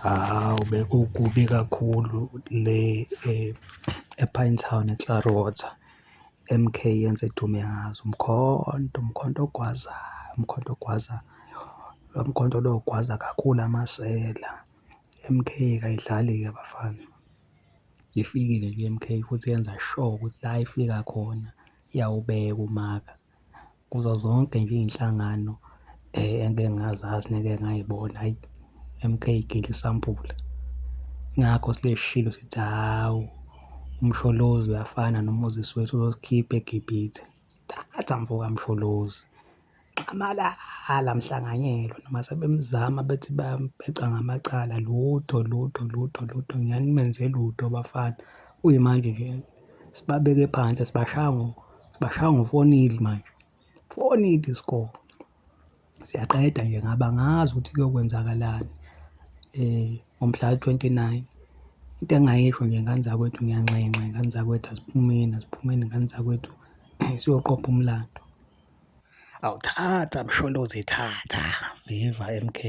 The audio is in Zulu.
Hawu, bekukubi kakhulu le e-Pinetown e-Klaarwater, MK yenza edume ngazo, umkhonto, umkhonto ogwazayo, umkhonto ogwazayo, lo mkhonto lo ogwaza kakhulu amasela. MK kayidlali-ke bafana, ifikile nje i-MK futhi yenza sure ukuthi la ifika khona iyawubeka umaka. Kuzo zonke nje iy'nhlangano engike ngazazi nengike ngayibona, hhayi, MK igila isampula. Yingakho sihlezi sishilo sithi, hhawu, uMsholozi uyafana noMoses wethu uzosikhipha eGibhithe. Thatha mfokaMsholozi, Nxamalala Mhlanganyelwa noma sebemzama bethi bayampheca ngamacala, lutho lutho lutho lutho, ngeke nimenze lutho bafana. Kuyimanje nje sibabeke phansi, sibashaya sibashaya ngo-four nil manje, four nil i-score. Siyaqeda nje ngabo, angazi ukuthi kuyokwenzakalani ngomhlaka 29. Into engingayisho nje ngane zakwethu, ngiyanxenxa y'ngane zakwethu, asiphumeni, asiphumeni ngane zakwethu siyoqopha umlando. Awu thatha Msholozi thatha, viva MK.